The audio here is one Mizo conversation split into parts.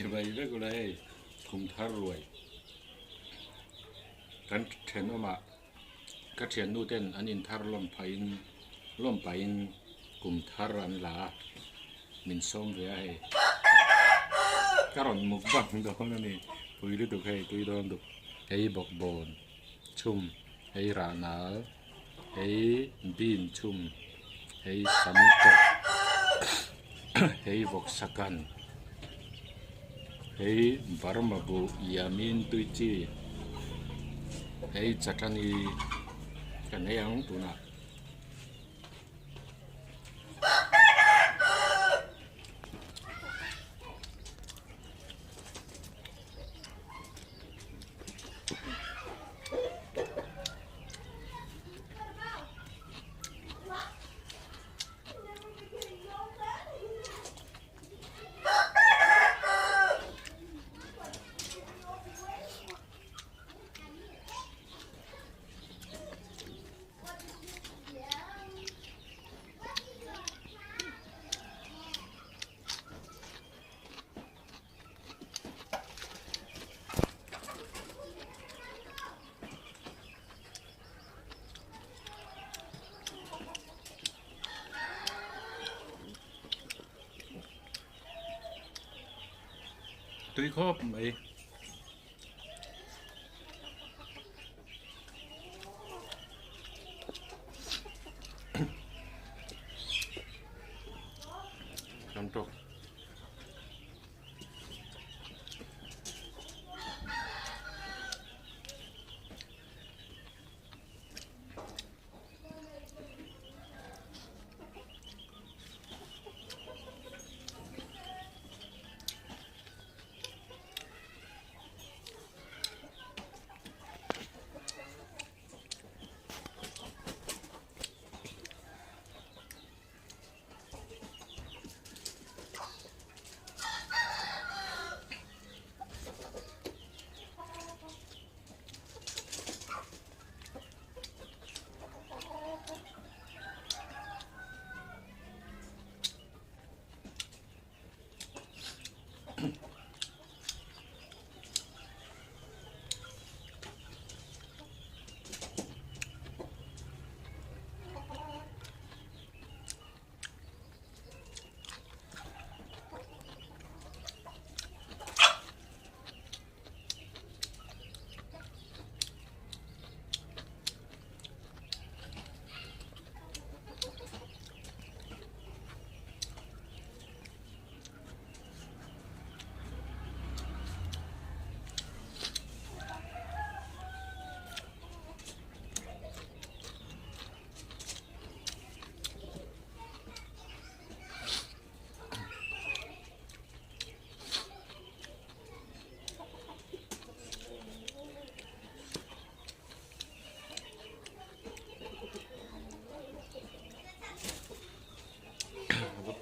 Chibai vek ula hei kum thar ruai kan thenawmah ka thiannu ten an inthar lawm phahin lawm pahin kum thar an la a min sawm ve a hei ka rawn muk bang dawn a ni pui lutuk hei tui dawn duk hei bawkbawn chhum hei rah nal hei bean chhum hei sam tawp hei vawksa kan hei burma buh yamin tui chi hei chutney kan ei ang tunah. Tui khawp mai. Tam tawk.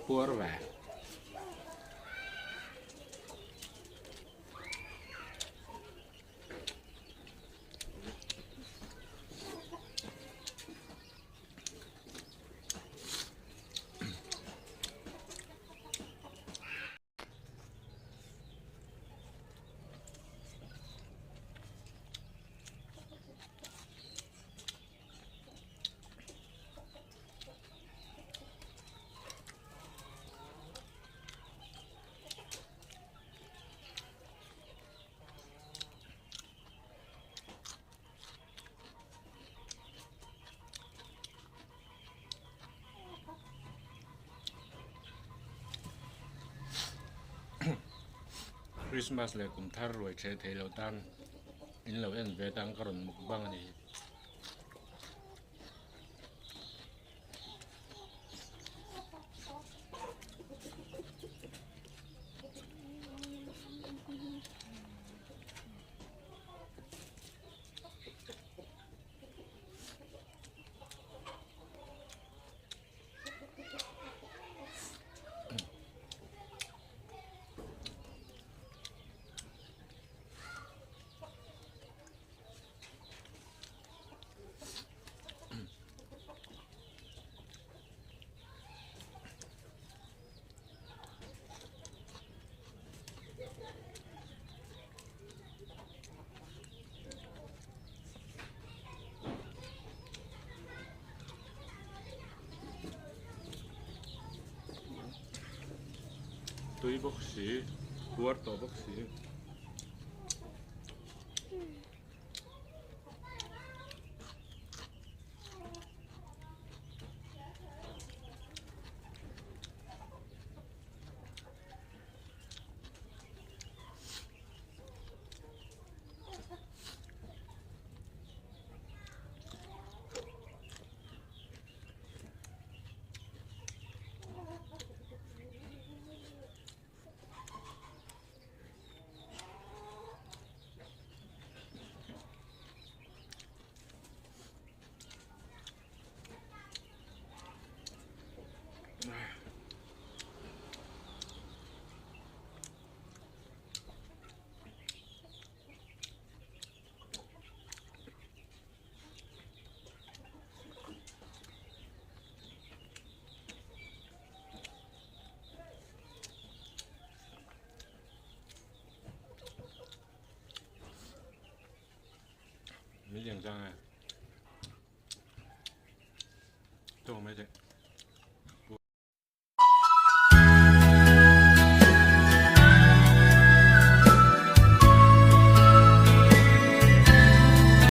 Puar ve. Christmas leh kum thar ruai chhe thei lo tan in lo en ve tang ka rawn mukbang a ni. Tui bawk si, puar tawh bawk si. Min liang zang e. Tawng mai teh.